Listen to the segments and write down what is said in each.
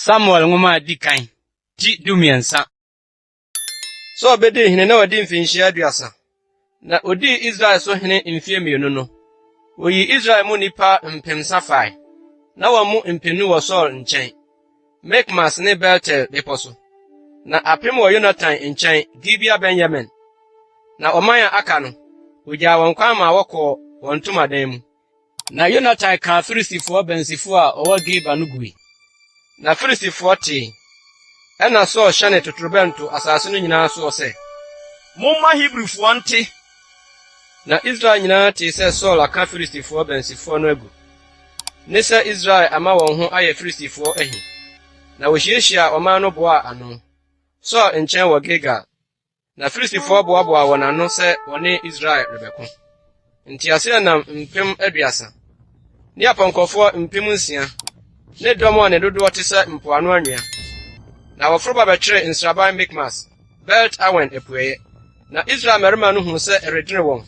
Samuel nwoma a edi kan, ti 13. Saul bedii hene na wadi mfinhyia 30, na odii Israel so hene mfe 2 no, oyii Israel mu nnipa mpemsa fae. Na wɔn mu mpenu wɔ Saul nkyɛn, Mikmas ne Betel bepɔ so, na 1000 wɔ Yonatan nkyɛn Gibea Benyamin. Na ɔman a aka no, ogyaa wɔn kwan ma wɔkɔɔ wɔn ntomadan mu. Na Yonatan kaa Filistifoɔ bansifoɔ a wɔwɔ Geba no gui. Na Filistifoɔ tee. Ɛnna Saul hyɛnee totorobɛnto asase no nyinaa soɔ sɛ, Momma Hebrifoɔ nte! Na Israel nyinaa tee sɛ Saul aka Filistifoɔ bansifoɔ no agu, ne sɛ Israel ama wɔn ho ayɛ Filistifoɔ ahi. Na wɔhyiahyiaa ɔman no boaa ano, Saul nkyɛn wɔ Gilgal. Na Filistifoɔ boaboaa wɔn ano sɛ wɔne Israel rebɛko. Nteaseɛnam 30,000 ne apɔnkɔfoɔ 6,000 ne dɔm a ne dodoɔ te sɛ mpoano anwea. Na wɔforo ba bɛkyeree nsraban Mikmas, Bet-Awen apueeɛ. Na Israel mmarima no huu sɛ ɛredene wɔn,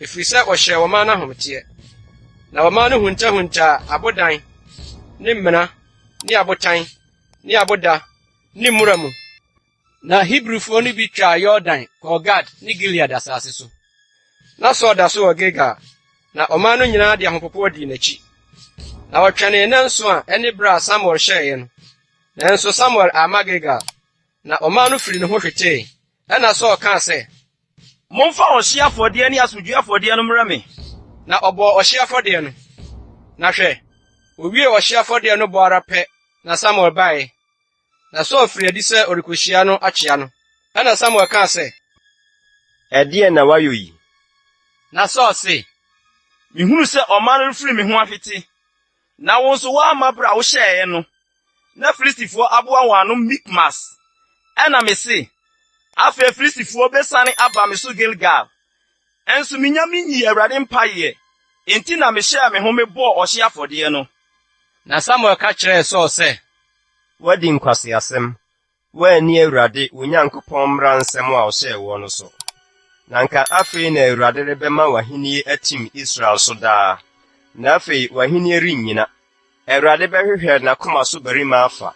ɛfiri sɛ wɔhyɛɛ wɔn no ahometeɛ. Na wɔn no huntahuntaa abodan ne mmena ne abotan ne aboda ne mmura mu. Na Hebrifoɔ no bi twaa Yordan kɔɔ Gad ne Gilead asase so. Na Saul da so wɔ Gilgal, na ɔman no nyinaa de ahopopoɔ dii n'akyi. Na wɔtwɛnee nnanson a ɛne berɛ a Samuel hyɛeɛ no, nanso Samuel amma Gilgal, na ɔman no firii ne ho hwetee. Ɛnna Saul kaa sɛ, Momfa ɔhyeɛ afɔdeɛ ne asomdwoeɛ afɔdeɛ no mmrɛ me. Na ɔbɔɔ ɔhyeɛ afɔdeɛ no. Na hwɛ, ɔwiee ɔhyeɛ afɔdeɛ no bɔ ara pɛ na Samuel baeɛ, Na Saul firii adi sɛ ɔrekohyia no akyea no. Ɛnna Samuel kaa sɛ, Ɛdeɛn na woayɔ yi? Na Saul se, Mehunu sɛ ɔman no refiri me ho ahwete, na wo nso woamma berɛ a wohyɛeɛ no, na Filistifoɔ aboa wɔn ano Mikmas. Ɛnna mese, 'Afei Filistifoɔ bɛsiane aba me so Gilgal. Nso mennya menyii Awurade mpaeɛ, enti na mehyɛɛ me ho mebɔɔ ɔhyeɛ afɔdeɛ no. Na Samuel ka kyerɛɛ Saul sɛ, Woadi nkwaseasɛm, woanni Awurade, wo Nyankopɔn mmara nsɛm a ɔhyɛɛ woɔ no so. Na anka afei na Awurade rebɛma w'ahennie atim Israel so daa, na afei w'ahennie rennyina. Awurade bɛhwehwɛ n'akoma so barima afa,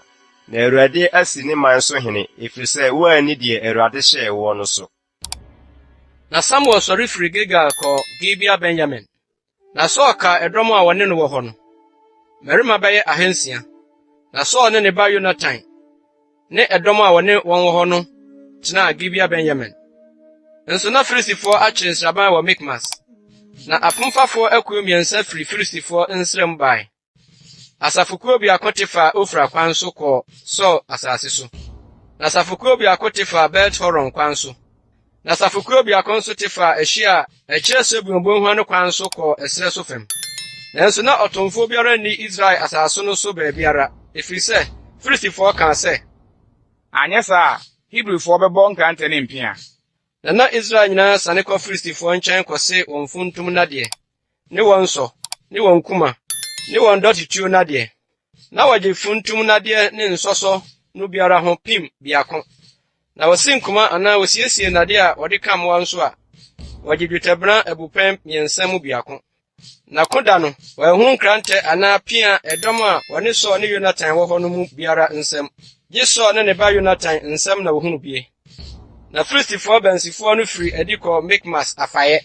na Awurade asi ne man so hene, ɛfiri sɛ woanni deɛ Awurade hyɛɛ woɔ no so. Na Samuel sɔre firii Gilgal kɔɔ Gibea Benyamin. Na Saul kaa ɛdɔm a wɔne no wɔ hɔ no, mmarima bɛyɛ 600. Na Saul ne ne ba Yonatan ne ɛdɔm a wɔne wɔn wɔ hɔ no tenaa Gibea Benyamin. Nso na Filistifoɔ akyere nsraban wɔ Mikmas. Na afomfafoɔ akuo mmiɛnsa firi Filistifoɔ nsram bae. Asafokuo biako te faa Ofra kwan so kɔɔ Saul asase so, na asafokuo biako te faa Bet-Horon kwan so, na asafokuo biako nso te faa ɛhyeɛ a ɛkyerɛ Seboim bɔnhwa no kwan so kɔɔ ɛserɛ so fam. Nanso na ɔtomfoɔ biara nni Israel asase no so baabiara, ɛfiri sɛ Filistifoɔ kaa sɛ, Anyɛ saa a, Hebrifoɔ bɛbɔ nkrantɛ ne mpea. Na na Israel nyinaa sane kɔ Filistifoɔ nkyɛn kɔse wɔn funtum nnadeɛ, ne wɔn nsɔ, ne wɔn kuma, ne wɔn dɔtetuo nnadeɛ. Na wɔgye funtum nnadeɛ ne nsɔsɔ no biara ho pim biako. Na wɔsi nkuma anaa wɔsiesie nnadeɛ a wɔde ka mmoa nso a, wɔgye dwetɛbena abupɛn mmiɛnsa mu biako. Na ko da no, wɔanhu nkrantɛ anaa pea ɛdɔm a wɔne Saul ne Yonatan wɔ hɔ no mu biara nsam, gye Saul ne ne ba Yonatan nsam na wɔhunu bie. Na Filistifoɔ bansifoɔ no firii adi kɔɔ Mikmas afaeɛ.